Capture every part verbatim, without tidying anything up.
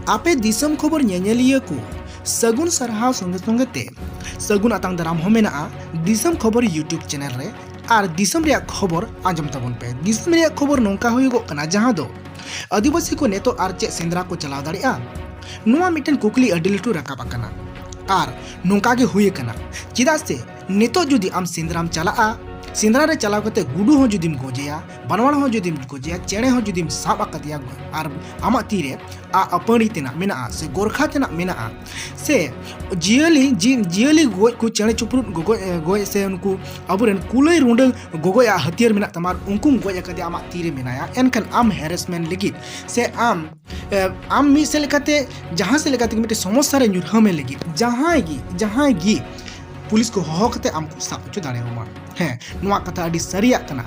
ᱟᱯᱮ ᱫᱤᱥᱚᱢ ᱠᱷᱚᱵᱚᱨ ᱧᱮᱧᱮᱞᱤᱭᱟᱹ ᱠᱚ ᱥᱟᱹᱜᱩᱱ ᱥᱟᱨᱦᱟᱣ ᱥᱚᱸᱜᱮ ᱥᱚᱸᱜᱮ ᱛᱮ ᱥᱟᱹᱜᱩᱱ ᱟᱛᱟᱝ ᱫᱟᱨᱟᱢ ᱦᱚᱸ ᱢᱮᱱᱟᱜᱼᱟ ᱫᱤᱥᱚᱢ ᱠᱷᱚᱵᱚᱨ YouTube ᱪᱮᱱᱮᱞ ᱨᱮ᱾ ᱟᱨ ᱫᱤᱥᱚᱢ ᱨᱮᱭᱟᱜ ᱠᱷᱚᱵᱚᱨ ᱟᱸᱡᱚᱢ ᱛᱟᱵᱚᱱ ᱯᱮ᱾ ᱫᱤᱥᱚᱢ ᱨᱮᱭᱟᱜ ᱠᱷᱚᱵᱚᱨ ᱱᱚᱝᱠᱟ ᱦᱩᱭᱩᱜᱚᱜ ᱠᱟᱱᱟ, ᱡᱟᱦᱟᱸ ᱫᱚ ᱟᱹᱫᱤᱵᱟᱹᱥᱤ ᱠᱚ ᱱᱤᱛᱚᱜ ᱟᱨ ᱪᱮᱫ ᱥᱮᱸᱫᱽᱨᱟ ᱠᱚ ᱪᱟᱞᱟᱣ ᱫᱟᱲᱮᱭᱟᱜᱼᱟ? ᱱᱚᱣᱟ ᱢᱤᱫᱴᱮᱱ ᱠᱩᱠᱞᱤ ᱟᱹᱰᱤ ᱞᱟᱹᱴᱩ ᱨᱟᱠᱟᱵ ᱟᱠᱟᱱᱟ᱾ ᱟᱨ ᱱᱚᱝᱠᱟ ᱜᱮ ᱦᱩᱭ ᱟᱠᱟᱱᱟ᱾ ᱪᱮᱫᱟᱜ ᱥᱮ ᱱᱤᱛᱚᱜ ᱡᱩᱫᱤ ᱟᱢ ᱥᱮᱸᱫᱽᱨᱟᱢ ᱪᱟᱞᱟᱜᱼᱟ, ᱥᱮᱸᱫᱽᱨᱟ ᱨᱮ ᱪᱟᱞᱟᱣ ᱠᱟᱛᱮ ᱜᱩᱰᱩ ᱦᱚᱸ ᱡᱩᱫᱤᱢ ᱜᱚᱡᱮᱭᱟ, ᱵᱟᱱᱣᱟᱲ ᱦᱚᱸ ᱡᱩᱫᱤᱢ ᱜᱚᱡᱮᱭᱟ, ᱪᱮᱬᱮ ᱦᱚᱸ ᱡᱩᱫᱤᱢ ᱥᱟᱵ ᱟᱠᱟᱫᱮᱭᱟ ᱟᱨ ᱟᱢᱟᱜ ᱛᱤᱨᱮ ᱟᱜ ᱟᱹᱯᱟᱹᱲᱤ ᱛᱮᱱᱟᱜ ᱢᱮᱱᱟᱜᱼᱟ ᱥᱮ ᱜᱚᱨᱠᱷᱟ ᱛᱮᱱᱟᱜ ᱢᱮᱱᱟᱜᱼᱟ, ᱥᱮ ᱡᱤᱭᱟᱹᱞᱤ, ᱡᱤ-, ᱡᱤᱭᱟᱹᱞᱤ ᱜᱚᱡ ᱠᱚ, ᱪᱮᱬᱮ ᱪᱤᱯᱨᱩᱫ ᱜᱚ-, ᱜᱚᱡ, ᱮ, ᱜᱚᱡ, ᱥᱮ ᱩᱱᱠᱩ ᱟᱵᱚᱨᱮᱱ ᱠᱩᱞᱟᱹᱭ ᱨᱩᱸᱰᱟᱹ ᱜᱚᱜᱚᱡ ᱟᱜ ᱦᱟᱹᱛᱭᱟᱹᱨ ᱢᱮᱱᱟᱜ ᱛᱟᱢᱟ ᱟᱨ ᱩᱱᱠᱩᱢ ᱜᱚᱡ ᱟᱠᱟᱫᱮᱭᱟ, ᱟᱢᱟᱜ ᱛᱤᱨᱮ ᱢᱮᱱᱟᱭᱟ, ᱮᱱᱠᱷᱟᱱ ᱟᱢ ᱦᱮᱨᱮᱥᱢᱮᱱᱴ ᱞᱟᱹᱜᱤᱫ ᱥᱮ ᱟᱢ, ᱮ, ᱟᱢ ᱢᱤᱫ ᱥᱮᱫ ᱞᱮᱠᱟᱛᱮ ᱡᱟᱦᱟᱸ ᱥᱮᱫ ᱞᱮᱠᱟ ᱛᱮᱜᱮ ᱢᱤᱫᱴᱮᱱ ᱥᱚᱢᱚᱥᱥᱟ ᱨᱮ ᱧᱩᱨᱦᱟᱹ ᱢᱮ ᱞᱟᱹᱜᱤᱫ ᱡᱟᱦᱟᱸᱭ ᱜᱮ, ᱡᱟᱦᱟᱸᱭ ᱜᱮ ᱯᱩᱞᱤᱥ ᱠᱚ ᱦᱚᱦᱚ ᱠᱟᱛᱮ ᱟᱢ ᱠᱚ ᱥᱟᱵ ᱦᱚᱪᱚ ᱫᱟᱲᱮᱭᱟᱢᱟ᱾ ᱦᱮᱸ, ᱱᱚᱣᱟ ᱠᱟᱛᱷᱟ ᱟᱹᱰᱤ ᱥᱟᱹᱨᱤᱭᱟᱜ ᱠᱟᱱᱟ᱾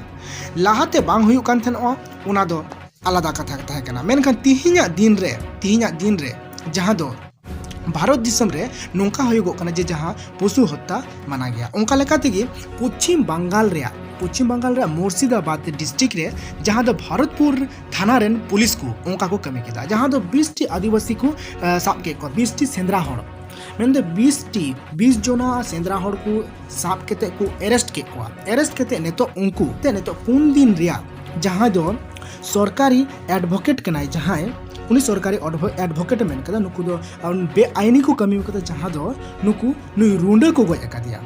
ᱞᱟᱦᱟᱛᱮ ᱵᱟᱝ ᱦᱩᱭᱩᱜ ᱠᱟᱱ ᱛᱟᱦᱮᱱᱚᱜᱼᱟ, ᱚᱱᱟ ᱫᱚ ᱟᱞᱟᱫᱟ ᱠᱟᱛᱷᱟ ᱛᱟᱦᱮᱸ ᱠᱟᱱᱟ᱾ ᱢᱮᱱᱠᱷᱟᱱ ᱛᱤᱦᱤᱧᱟᱜ ᱫᱤᱱ ᱨᱮ, ᱛᱤᱦᱤᱧᱟᱜ ᱫᱤᱱ ᱨᱮ ᱡᱟᱦᱟᱸ ᱫᱚ ᱵᱷᱟᱨᱚᱛ ᱫᱤᱥᱚᱢ ᱨᱮ ᱱᱚᱝᱠᱟ ᱦᱩᱭᱩᱜᱚᱜ ᱠᱟᱱᱟ ᱡᱮ ᱡᱟᱦᱟᱸ ᱯᱚᱥᱩ ᱦᱚᱛᱛᱟ ᱢᱟᱱᱟ ᱜᱮᱭᱟ᱾ ᱚᱱᱠᱟ ᱞᱮᱠᱟ ᱛᱮᱜᱮ ᱯᱚᱪᱷᱤᱢ ᱵᱟᱝᱜᱟᱞ ᱨᱮᱭᱟᱜ, ᱯᱚᱪᱷᱤᱢ ᱵᱟᱝᱜᱟᱞ ᱨᱮᱭᱟᱜ ᱢᱩᱨᱥᱤᱫᱟᱵᱟᱫᱽ ᱰᱤᱥᱴᱨᱤᱠᱴ ᱨᱮ ᱡᱟᱦᱟᱸ ᱫᱚ ᱵᱷᱟᱨᱚᱛᱯᱩᱨ ᱛᱷᱟᱱᱟ ᱨᱮᱱ ᱯᱩᱞᱤᱥ ᱠᱚ ᱚᱱᱠᱟ ᱠᱚ ᱠᱟᱹᱢᱤ ᱠᱮᱫᱟ, ᱡᱟᱦᱟᱸ ᱫᱚ ᱵᱤᱥ ᱴᱤ ᱟᱹᱫᱤᱵᱟᱹᱥᱤ ᱠᱚ, ᱮ, ᱥᱟᱵ ᱠᱮᱫ ᱠᱚᱣᱟ, ᱵᱤᱥ ᱴᱤ ᱥᱮᱸᱫᱽᱨᱟ ᱦᱚᱲ᱾ ᱢᱮᱱᱫᱚ ᱵᱤᱥ ᱴᱤ, ᱵᱤᱥ ᱡᱚᱱᱟ ᱥᱮᱸᱫᱽᱨᱟ ᱦᱚᱲ ᱠᱚ ᱥᱟᱵ ᱠᱟᱛᱮ ᱠᱚ ᱮᱨᱮᱥᱴ ᱠᱮᱫ ᱠᱚᱣᱟ᱾ ᱮᱨᱮᱥᱴ ᱠᱟᱛᱮ ᱱᱤᱛᱚᱜ ᱩᱱᱠᱩ ᱛᱮ ᱱᱤᱛᱚᱜ ᱯᱩᱱ ᱫᱤᱱ ᱨᱮᱭᱟᱜ ᱡᱟᱦᱟᱸᱭ ᱫᱚ ᱥᱚᱨᱠᱟᱨᱤ ᱮᱰᱵᱷᱚᱠᱮᱴ ᱠᱟᱱᱟᱭ, ᱡᱟᱦᱟᱸᱭ ᱩᱱᱤ ᱥᱚᱨᱠᱟᱨᱤ ᱮᱰᱵᱷᱚ-, ᱮᱰᱵᱷᱚᱠᱮᱴ ᱮ ᱢᱮᱱ ᱠᱟᱫᱟ, ᱱᱩᱠᱩ ᱫᱚ, ᱟᱨ, ᱵᱮᱟᱭᱤᱱᱤ ᱠᱚ ᱠᱟᱹᱢᱤ ᱠᱟᱫᱟ, ᱡᱟᱦᱟᱸ ᱫᱚ ᱱᱩᱠᱩ, ᱱᱩᱭ ᱨᱩᱸᱰᱟᱹ ᱠᱚ ᱜᱚᱡ ᱟᱠᱟᱫᱮᱭᱟ᱾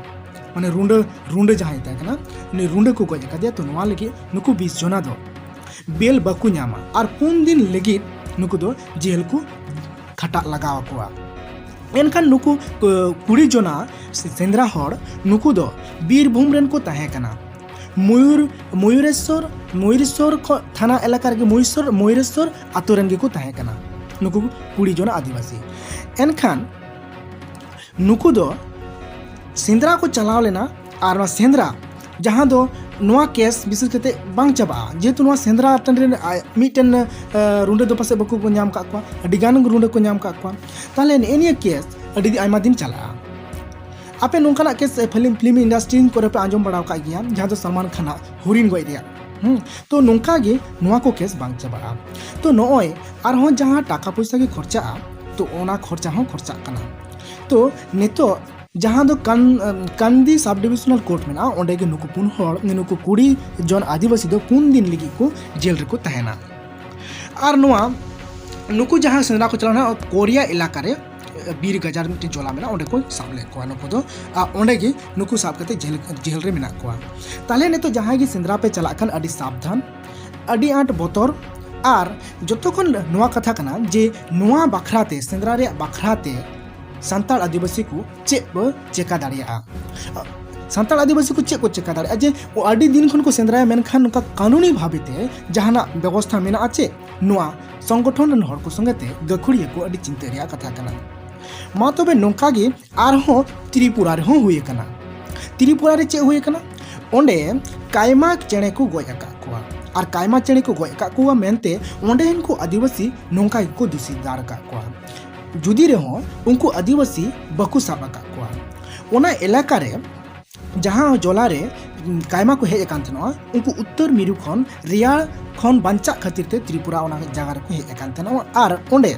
ᱢᱟᱱᱮ ᱨᱩᱸᱰᱟᱹ, ᱨᱩᱸᱰᱟᱹ ᱡᱟᱦᱟᱸᱭ ᱛᱟᱦᱮᱸ ᱠᱟᱱᱟ, ᱩᱱᱤ ᱨᱩᱸᱰᱟᱹ ᱠᱚ ᱜᱚᱡ ᱟᱠᱟᱫᱮᱭᱟ᱾ ᱛᱚ ᱱᱚᱣᱟ ᱞᱟᱹᱜᱤᱫ ᱱᱩᱠᱩ ᱵᱤᱥ ᱡᱚᱱᱟ ᱫᱚ ᱵᱮᱞ ᱵᱟᱠᱚ ᱧᱟᱢᱟ ᱟᱨ ᱯᱩᱱ ᱫᱤᱱ ᱞᱟᱹᱜᱤᱫ ᱱᱩᱠᱩ ᱫᱚ ᱡᱮᱞ ᱠᱚ ᱠᱷᱟᱴᱟᱜ ᱞᱟᱜᱟᱣ ᱟᱠᱚᱣᱟ᱾ ᱮᱱᱠᱷᱟᱱ ᱱᱩᱠᱩ, ᱠᱩ-, ᱠᱩᱲᱤ ᱡᱚᱱᱟ ᱥᱮ-, ᱥᱮᱸᱫᱽᱨᱟ ᱦᱚᱲ, ᱱᱩᱠᱩ ᱫᱚ ᱵᱤᱨᱵᱷᱩᱢ ᱨᱮᱱ ᱠᱚ ᱛᱟᱦᱮᱸ ᱠᱟᱱᱟ᱾ ᱢᱚᱭᱩᱨ, ᱢᱚᱭᱩᱨᱮᱥᱥᱚᱨ, ᱢᱚᱭᱩᱨᱮᱥᱥᱚᱨ ᱠᱷᱚ-, ᱛᱷᱟᱱᱟ ᱮᱞᱟᱠᱟ ᱨᱮᱜᱮ ᱢᱚᱭᱩᱨᱮᱥᱥᱚᱨ, ᱢᱚᱭᱩᱨᱮᱥᱥᱚᱨ ᱟᱛᱳ ᱨᱮᱱ ᱜᱮᱠᱚ ᱛᱟᱦᱮᱸ ᱠᱟᱱᱟ ᱱᱩᱠᱩ ᱠᱩᱲᱤ ᱡᱚᱱᱟ ᱟᱹᱫᱤᱵᱟᱹᱥᱤ᱾ ᱮᱱᱠᱷᱟᱱ ᱱᱩᱠᱩ ᱫᱚ ᱥᱮᱸᱫᱽᱨᱟ ᱠᱚ ᱪᱟᱞᱟᱣ ᱞᱮᱱᱟ, ᱟᱨ ᱱᱚᱣᱟ ᱥᱮᱸᱫᱽᱨᱟ ᱡᱟᱦᱟᱸ ᱫᱚ ᱱᱚᱣᱟ ᱠᱮᱥ ᱵᱤᱥᱮᱥ ᱠᱟᱛᱮ ᱵᱟᱝ ᱪᱟᱵᱟᱜᱼᱟ, ᱡᱮᱦᱮᱛᱩ ᱱᱚᱣᱟ ᱥᱮᱸᱫᱽᱨᱟ ᱴᱟᱺᱰᱤ ᱨᱮᱱ, ᱟ, ᱢᱤᱫᱴᱮᱱ, ᱟ, ᱨᱩᱸᱰᱟᱹ ᱫᱚ ᱯᱟᱥᱮᱡ ᱵᱟᱠᱚ ᱧᱟᱢ ᱠᱟᱜ ᱠᱚᱣᱟ, ᱟᱹᱰᱤ ᱜᱟᱱ ᱨᱩᱸᱰᱟᱹ ᱠᱚ ᱧᱟᱢ ᱠᱟᱜ ᱠᱚᱣᱟ᱾ ᱛᱟᱦᱚᱞᱮ ᱱᱮᱜᱼᱮ ᱱᱤᱭᱟᱹ ᱠᱮᱥ ᱟᱹᱰᱤ ᱟᱭᱢᱟ ᱫᱤᱱ ᱪᱟᱞᱟᱜᱼᱟ᱾ ᱟᱯᱮ ᱱᱚᱝᱠᱟᱱᱟᱜ ᱠᱮᱥ ᱯᱷᱤᱞᱢ, ᱯᱷᱤᱞᱢ ᱤᱱᱰᱟᱥᱴᱨᱤ ᱠᱚᱨᱮ ᱯᱮ ᱟᱸᱡᱚᱢ ᱵᱟᱲᱟ ᱟᱠᱟᱫ ᱜᱮᱭᱟ, ᱡᱟᱦᱟᱸ ᱫᱚ ᱥᱟᱞᱢᱟᱱ ᱠᱷᱟᱱᱟᱜ ᱦᱚᱨᱤᱱ ᱜᱚᱡ ᱨᱮᱭᱟᱜ, ᱦᱩᱸ, ᱛᱚ ᱱᱚᱝᱠᱟ ᱜᱮ ᱱᱚᱣᱟ ᱠᱚ ᱠᱮᱥ ᱵᱟᱝ ᱪᱟᱵᱟᱜᱼᱟ᱾ ᱛᱚ ᱱᱚᱜᱼᱚᱭ ᱟᱨᱦᱚᱸ ᱡᱟᱦᱟᱸ ᱴᱟᱠᱟ ᱯᱚᱭᱥᱟ ᱜᱮ ᱠᱷᱚᱨᱪᱟᱜᱼᱟ, ᱛᱚ ᱚᱱᱟ ᱠᱷᱚᱨᱪᱟ ᱦᱚᱸ ᱠᱷᱚᱨᱪᱟᱜ ᱠᱟᱱᱟ᱾ ᱛᱚ ᱱᱤᱛᱚᱜ ᱡᱟᱦᱟᱸ ᱫᱚ ᱠᱟᱱ-, ᱠᱟᱱᱫᱤ sub divisional court ᱢᱮᱱᱟᱜᱼᱟ, ᱚᱸᱰᱮ ᱜᱮ ᱱᱩᱠᱩ ᱯᱩᱱ ᱦᱚᱲ, ᱱᱩᱠᱩ ᱠᱩᱲᱤ ᱡᱚᱱ ᱟᱹᱫᱤᱵᱟᱹᱥᱤ ᱫᱚ ᱯᱩᱱ ᱫᱤᱱ ᱞᱟᱹᱜᱤᱫ ᱠᱚ ᱡᱮᱞ ᱨᱮᱠᱚ ᱛᱟᱦᱮᱱᱟ᱾ ᱟᱨ ᱱᱚᱣᱟ ᱱᱩᱠᱩ ᱡᱟᱦᱟᱸ ᱥᱮᱸᱫᱽᱨᱟ ᱠᱚ ᱪᱟᱞᱟᱣ ᱞᱮᱱᱟ, ᱠᱳᱨᱤᱭᱟ ᱮᱞᱟᱠᱟ ᱨᱮ ᱵᱤᱨ ᱜᱟᱡᱟᱲ ᱢᱤᱫᱴᱮᱱ ᱡᱚᱞᱟ ᱢᱮᱱᱟᱜᱼᱟ, ᱚᱸᱰᱮ ᱠᱚ ᱥᱟᱵ ᱞᱮᱫ ᱠᱚᱣᱟ ᱱᱩᱠᱩ ᱫᱚ᱾ ᱟᱨ ᱚᱸᱰᱮ ᱜᱮ ᱱᱩᱠᱩ ᱥᱟᱵ ᱠᱟᱛᱮ ᱡᱮᱞ, ᱡᱮᱞ ᱨᱮ ᱢᱮᱱᱟᱜ ᱠᱚᱣᱟ᱾ ᱛᱟᱦᱞᱮ ᱱᱤᱛᱚᱜ ᱡᱟᱦᱟᱸᱭ ᱜᱮ ᱥᱮᱸᱫᱽᱨᱟ ᱯᱮ ᱪᱟᱞᱟᱜ ᱠᱷᱟᱱ ᱟᱹᱰᱤ ᱥᱟᱵᱫᱷᱟᱱ, ᱟᱹᱰᱤ ᱟᱸᱴ ᱵᱚᱛᱚᱨ᱾ ᱟᱨ ᱡᱚᱛᱚ ᱠᱷᱚᱱ ᱱᱚᱣᱟ ᱠᱟᱛᱷᱟ ᱠᱟᱱᱟ ᱡᱮ ᱱᱚᱣᱟ ᱵᱟᱠᱷᱨᱟ ᱛᱮ, ᱥᱮᱸᱫᱽᱨᱟ ᱨᱮᱭᱟᱜ ᱵᱟᱠᱷᱨᱟ ᱛᱮ ᱥᱟᱱᱛᱟᱲ ᱟᱹᱫᱤᱵᱟᱹᱥᱤ ᱠᱚ ᱪᱮᱫ ᱵᱚ ᱪᱮᱠᱟ ᱫᱟᱲᱮᱭᱟᱜᱼᱟ? ᱥᱟᱱᱛᱟᱲ ᱟᱹᱫᱤᱵᱟᱹᱥᱤ ᱠᱚ ᱪᱮᱫ ᱠᱚ ᱪᱮᱠᱟ ᱫᱟᱲᱮᱭᱟᱜᱼᱟ? ᱡᱮ ᱟᱹᱰᱤ ᱫᱤᱱ ᱠᱷᱚᱱ ᱠᱚ ᱥᱮᱸᱫᱽᱨᱟᱭᱟ, ᱢᱮᱱᱠᱷᱟᱱ ᱱᱚᱝᱠᱟ ᱠᱟᱹᱱᱩᱱᱤ ᱵᱷᱟᱵᱮ ᱛᱮ ᱡᱟᱦᱟᱱᱟᱜ ᱵᱮᱵᱚᱥᱛᱷᱟ ᱢᱮᱱᱟᱜᱼᱟ ᱪᱮ? ᱱᱚᱣᱟ ᱥᱚᱝᱜᱚᱴᱷᱚᱱ ᱨᱮᱱ ᱦᱚᱲ ᱠᱚ ᱥᱚᱸᱜᱮ ᱛᱮ ᱜᱟᱹᱠᱷᱩᱲᱤᱭᱟᱹ ᱠᱚ ᱟᱹᱰᱤ ᱪᱤᱱᱛᱟᱹ ᱨᱮᱭᱟᱜ ᱠᱟᱛᱷᱟ ᱠᱟᱱᱟ᱾ ᱢᱟ ᱛᱚᱵᱮ ᱱᱚᱝᱠᱟ ᱜᱮ ᱟᱨᱦᱚᱸ ᱛᱨᱤᱯᱩᱨᱟ ᱨᱮᱦᱚᱸ ᱦᱩᱭ ᱟᱠᱟᱱᱟ᱾ ᱛᱨᱤᱯᱩᱨᱟ ᱨᱮ ᱪᱮᱫ ᱦᱩᱭ ᱟᱠᱟᱱᱟ? ᱚᱸᱰᱮ ᱠᱟᱭᱢᱟ ᱪᱮᱬᱮ ᱠᱚ ᱜᱚᱡ ᱟᱠᱟᱫ ᱠᱚᱣᱟ᱾ ᱟᱨ ᱠᱟᱭᱢᱟ ᱪᱮᱬᱮ ᱠᱚ ᱜᱚᱡ ᱟᱠᱟᱫ ᱠᱚᱣᱟ ᱢᱮᱱᱛᱮ ᱚᱸᱰᱮᱱ ᱠᱚ ᱟᱹᱫᱤᱵᱟᱹᱥᱤ ᱱᱚᱝᱠᱟ ᱜᱮᱠᱚ ᱫᱩᱥᱤᱫᱟᱨ ᱟᱠᱟᱫ ᱠᱚᱣᱟ᱾ ᱡᱩᱫᱤ ᱨᱮᱦᱚᱸ ᱩᱱᱠᱩ ᱟᱹᱫᱤᱵᱟᱹᱥᱤ ᱵᱟᱠᱚ ᱥᱟᱵ ᱟᱠᱟᱫ ᱠᱚᱣᱟ᱾ ᱚᱱᱟ ᱮᱞᱟᱠᱟ ᱨᱮ ᱡᱟᱦᱟᱸ ᱡᱚᱞᱟ ᱨᱮ ᱠᱟᱭᱢᱟ ᱠᱚ ᱦᱮᱡ ᱟᱠᱟᱱ ᱛᱟᱦᱮᱱᱚᱜᱼᱟ, ᱩᱱᱠᱩ ᱩᱛᱛᱚᱨ ᱢᱤᱨᱩ ᱠᱷᱚᱱ ᱨᱮᱭᱟᱲ ᱠᱷᱚᱱ ᱵᱟᱧᱪᱟᱜ ᱠᱷᱟᱹᱛᱤᱨ ᱛᱮ ᱛᱨᱤᱯᱩᱨᱟ ᱚᱱᱟ ᱡᱟᱭᱜᱟ ᱨᱮᱠᱚ ᱦᱮᱡ ᱟᱠᱟᱱ ᱛᱟᱦᱮᱱᱚᱜᱼᱟ᱾ ᱟᱨ ᱚᱸᱰᱮ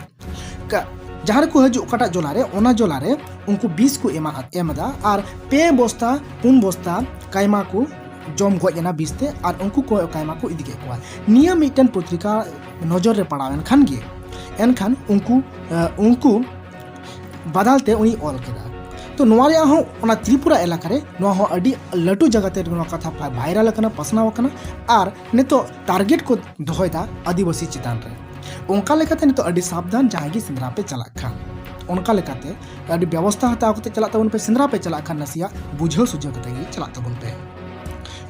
ᱠᱟ-, ᱡᱟᱦᱟᱸ ᱨᱮᱠᱚ ᱦᱤᱡᱩᱜ, ᱚᱠᱟᱴᱟᱜ ᱡᱚᱞᱟ ᱨᱮ, ᱚᱱᱟ ᱡᱚᱞᱟ ᱨᱮ ᱩᱱᱠᱩ ᱵᱤᱥ ᱠᱚ ᱮᱢᱟ, ᱮᱢ ᱮᱫᱟ᱾ ᱟᱨ ᱯᱮ ᱵᱚᱥᱛᱟ, ᱯᱩᱱ ᱵᱚᱥᱛᱟ ᱠᱟᱭᱢᱟ ᱠᱚ ᱡᱚᱢ ᱜᱚᱡ ᱮᱱᱟ ᱵᱤᱥ ᱛᱮ, ᱟᱨ ᱩᱱᱠᱩ ᱠᱚ ᱠᱟᱭᱢᱟ ᱠᱚ ᱤᱫᱤ ᱠᱮᱫ ᱠᱚᱣᱟ᱾ ᱱᱤᱭᱟᱹ ᱢᱤᱫᱴᱮᱱ ᱯᱚᱛᱨᱤᱠᱟ ᱱᱚᱡᱚᱨ ᱨᱮ ᱯᱟᱲᱟᱣ ᱮᱱ ᱠᱷᱟᱱ ᱜᱮ, ᱮᱱᱠᱷᱟᱱ ᱩᱱᱠᱩ, ᱮ, ᱩᱱᱠᱩ ᱵᱟᱫᱟᱞ ᱛᱮ ᱩᱱᱤ ᱚᱞ ᱠᱮᱫᱟ᱾ ᱛᱚ ᱱᱚᱣᱟ ᱨᱮᱭᱟᱜ ᱦᱚᱸ, ᱚᱱᱟ ᱛᱨᱤᱯᱩᱨᱟ ᱮᱞᱟᱠᱟ ᱨᱮ ᱱᱚᱣᱟ ᱦᱚᱸ ᱟᱹᱰᱤ ᱞᱟᱹᱴᱩ ᱡᱟᱭᱜᱟ ᱛᱮ ᱱᱚᱣᱟ ᱠᱟᱛᱷᱟ ᱵᱷᱟ-, ᱵᱷᱟᱭᱨᱟᱞ ᱟᱠᱟᱱᱟ, ᱯᱟᱥᱱᱟᱣ ᱟᱠᱟᱱᱟ᱾ ᱟᱨ ᱱᱤᱛᱚᱜ ᱴᱟᱨᱜᱮᱴ ᱠᱚ ᱫᱚᱦᱚᱭᱮᱫᱟ ᱟᱹᱫᱤᱵᱟᱹᱥᱤ ᱪᱮᱛᱟᱱ ᱨᱮ᱾ ᱚᱱᱠᱟ ᱞᱮᱠᱟᱛᱮ ᱱᱤᱛᱚᱜ ᱟᱹᱰᱤ ᱥᱟᱵᱫᱷᱟᱱ, ᱡᱟᱦᱟᱸᱭ ᱜᱮ ᱥᱮᱸᱫᱽᱨᱟ ᱯᱮ ᱪᱟᱞᱟᱜ ᱠᱷᱟᱱ, ᱚᱱᱠᱟ ᱞᱮᱠᱟᱛᱮ ᱟᱹᱰᱤ ᱵᱮᱵᱚᱥᱛᱷᱟ ᱦᱟᱛᱟᱣ ᱠᱟᱛᱮ ᱪᱟᱞᱟᱜ ᱛᱟᱵᱚᱱ ᱯᱮ᱾ ᱥᱮᱸᱫᱽᱨᱟ ᱯᱮ ᱪᱟᱞᱟᱜ ᱠᱷᱟᱱ ᱱᱟᱥᱮᱭᱟᱜ ᱵᱩᱡᱷᱟᱹᱣ ᱥᱩᱡᱷᱟᱹᱣ ᱠᱟᱛᱮ ᱜᱮ ᱪᱟᱞᱟᱜ ᱛᱟᱵᱚᱱ ᱯᱮ᱾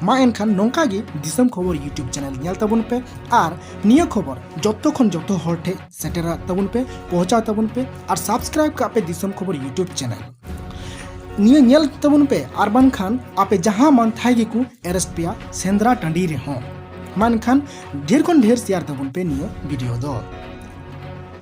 ᱢᱟ ᱮᱱᱠᱷᱟᱱ ᱱᱚᱝᱠᱟ ᱜᱮ ᱫᱤᱥᱚᱢ ᱠᱷᱚᱵᱚᱨ YouTube ᱪᱮᱱᱮᱞ ᱧᱮᱞ ᱛᱟᱵᱚᱱ ᱯᱮ᱾ ᱟᱨ ᱱᱤᱭᱟᱹ ᱠᱷᱚᱵᱚᱨ ᱡᱚᱛᱚ ᱠᱷᱚᱱ ᱡᱚᱛᱚ ᱦᱚᱲ ᱴᱷᱮᱱ ᱥᱮᱴᱮᱨᱟᱜ ᱛᱟᱵᱚᱱ ᱯᱮ, ᱯᱚᱦᱚᱸᱪᱟᱣ ᱛᱟᱵᱚᱱ ᱯᱮ᱾ ᱟᱨ ᱥᱟᱵᱥᱠᱨᱟᱭᱤᱵ ᱠᱟᱜ ᱯᱮ ᱫᱤᱥᱚᱢ ᱠᱷᱚᱵᱚᱨ YouTube ᱪᱮᱱᱮᱞ᱾ ᱱᱤᱭᱟᱹ ᱧᱮᱞ ᱛᱟᱵᱚᱱ ᱯᱮ, ᱟᱨ ᱵᱟᱝᱠᱷᱟᱱ ᱟᱯᱮ ᱡᱟᱦᱟᱸ ᱢᱟᱱ ᱛᱷᱟᱭ ᱜᱮᱠᱚ ᱮᱨᱮᱥᱴ ᱯᱮᱭᱟ ᱥᱮᱸᱫᱽᱨᱟ ᱴᱟᱺᱰᱤ ᱨᱮᱦᱚᱸ᱾ ᱢᱟ ᱮᱱᱠᱷᱟᱱ ᱰᱷᱮᱨ ᱠᱷᱚᱱ ᱰᱷᱮᱨ ᱥᱮᱭᱟᱨ ᱛᱟᱵᱚᱱ ᱯᱮ ᱱᱤᱭᱟᱹ ᱵᱷᱤᱰᱤᱭᱳ ᱫᱚ᱾